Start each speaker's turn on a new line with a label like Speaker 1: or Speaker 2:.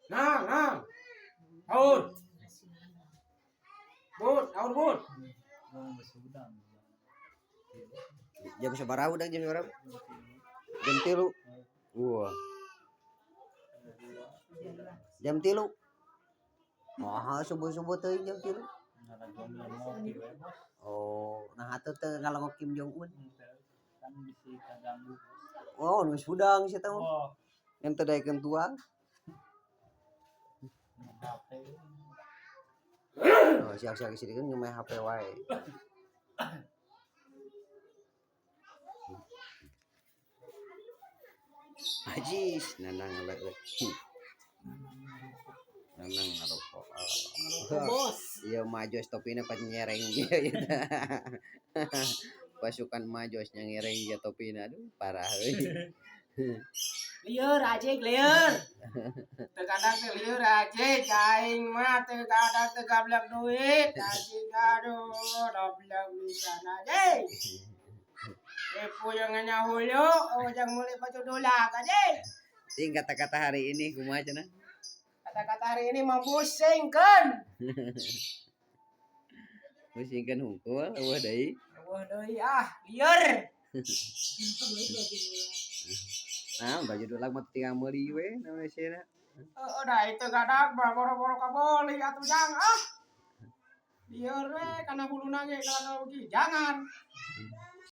Speaker 1: Nah, nah. Aur. Bun, aur bun.
Speaker 2: Jam sabaraha udah jam sabaraha? Jam 3. Wah. Jam 3. Wah, subuh-subuh teuing jam 3. Oh, nah atuh teu ngalongok Kim Jong Un.
Speaker 3: Kan bisi kaganggu.
Speaker 2: Oh, geus hudang sia teh mah.
Speaker 3: Oh,
Speaker 2: Yang teu daekeun tuang.
Speaker 3: HP.
Speaker 2: Oh, siang-siang sini kan nge HP wae. Ajis, nanang leueut. Nanang ngarokok.
Speaker 4: Bos.
Speaker 2: Iya majos topina pas nyereng dia gitu. Pasukan majos yang ngereng dia topina aduh parah euy.
Speaker 1: Lieur ajik lieur. Teu kadang teh lieur ajik aing mah teu kadang teu gablek duit. Ajik aduh goblok pisan ajik. Puyeng nya hulu, oh jang meuli baju dolak ajik.
Speaker 2: Ting kata-kata hari ini kumaha cenah?
Speaker 1: Kata-kata hari ini membusingkeun.
Speaker 2: Musingkeun hungkul eueuh deui.
Speaker 1: Eueuh deui ah, lieur.
Speaker 2: Nah, baju dolak mah tinggal meuli we naon sia.
Speaker 1: Heeh da itu kadang boro-boro kaboli atuh jang ah. Lieur we kana huluna ge kana ugi jangan.